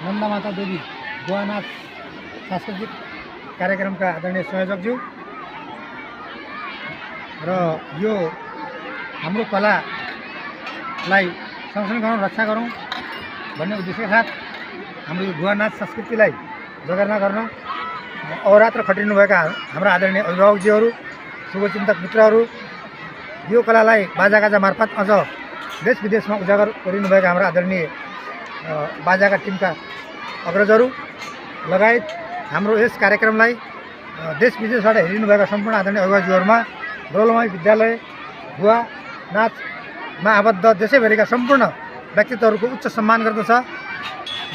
नन्दमाता देवी गुवानाथ सांस्कृतिक कार्यक्रमका आदरणीय संयोजकज्यू र यो हाम्रो कलालाई संरक्षण गरौँ, रक्षा गरौँ भन्ने उद्देश्यका साथ हाम्रो यो गुवानाथ संस्कृतिलाई जगेर्ना गर्न अहोरात्र खटिनुभएका हाम्रा आदरणीय अभिभावकज्यूहरू, शुभचिन्तक मित्रहरू, यो कलालाई बाजागाजा मार्फत अझ देश विदेशमा उजागर गरिनुभएका हाम्रा आदरणीय बाजाका टिमका अग्रजहरू लगायत हाम्रो यस कार्यक्रमलाई देश विदेशबाट हेरिनुभएका सम्पूर्ण आदरणीय अभिभावकज्यूहरूमा रोलमाई विद्यालय गुवा नाचमा आबद्ध देशैभरिका सम्पूर्ण व्यक्तित्वहरूको उच्च सम्मान गर्दछ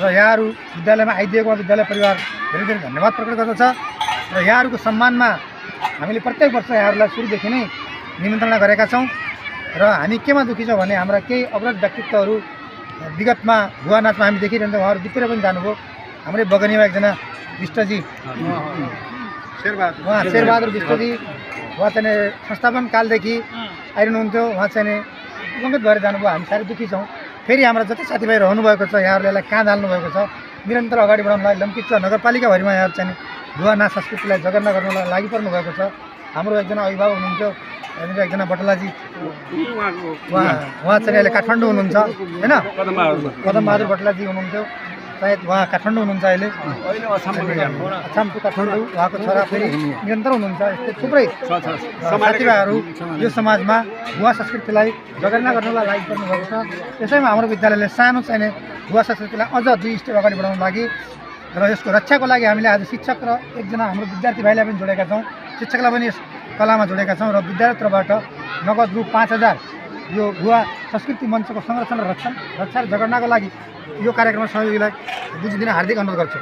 र यहाँहरू विद्यालयमा आइदिएकोमा विद्यालय परिवार धेरै धेरै धन्यवाद प्रकट गर्दछ र यहाँहरूको सम्मानमा हामीले प्रत्येक वर्ष यहाँहरूलाई सुरुदेखि नै निमन्त्रणा गरेका छौँ र हामी केमा दुखी छौँ भने हाम्रा केही अग्रज व्यक्तित्वहरू विगतमा गुवा नाचमा हामी देखिरहन्छौँ, उहाँहरू बितेर पनि जानुभयो। हाम्रै बगनीमा एकजना विष्टजी उहाँ शेरबहादुर विष्टजी उहाँ चाहिँ संस्थापन कालदेखि आइरहनुहुन्थ्यो, उहाँ चाहिँ दिवंगत भएर जानुभयो। हामी साह्रै दुःखी छौँ। फेरि हाम्रा जति साथीभाइ रहनुभएको छ यहाँहरूले यसलाई कहाँ हाल्नुभएको छ, निरन्तर अगाडि बढाउनलाई लम्किचुवा नगरपालिकाभरिमा यहाँहरू चाहिँ गुवा नाच संस्कृतिलाई जगेर्ना गर्नलाई लागि पर्नु भएको छ। हाम्रो एकजना अभिभावक हुनुहुन्थ्यो, यहाँनिर एकजना बटलाजी, उहाँ चाहिँ अहिले काठमाडौँ हुनुहुन्छ होइन, कदमबहादुर बटलाजी हुनुहुन्थ्यो, सायद उहाँ काठमाडौँ हुनुहुन्छ अहिले, अछामको काठमाडौँ। उहाँको छोरा फेरि निरन्तर हुनुहुन्छ। यस्तै थुप्रै साथीभाइहरू यो समाजमा गुवा संस्कृतिलाई जगेर्ना गर्नलाई लागि पर्नुभएको छ। त्यसैमा हाम्रो विद्यालयले सानो चाहिने गुवा संस्कृतिलाई अझ 2 स्टेप अगाडि बढाउन लागि र यसको रक्षाको लागि हामीले आज शिक्षक र एकजना हाम्रो विद्यार्थी भाइलाई पनि जोडेका छौँ, शिक्षकलाई पनि यस कलामा जोडेका छौँ र विद्यालय तर्फबाट नगद रु 5000 यो गुवा संस्कृति मञ्चको संरक्षण र रक्षा र जगेर्नाको लागि यो कार्यक्रम सहयोगीलाई बुझिदिन हार्दिक अनुरोध गर्छु।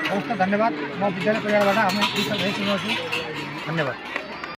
हवस् त, धन्यवाद। म विद्यालय परिवारबाट आफ्नो धन्यवाद।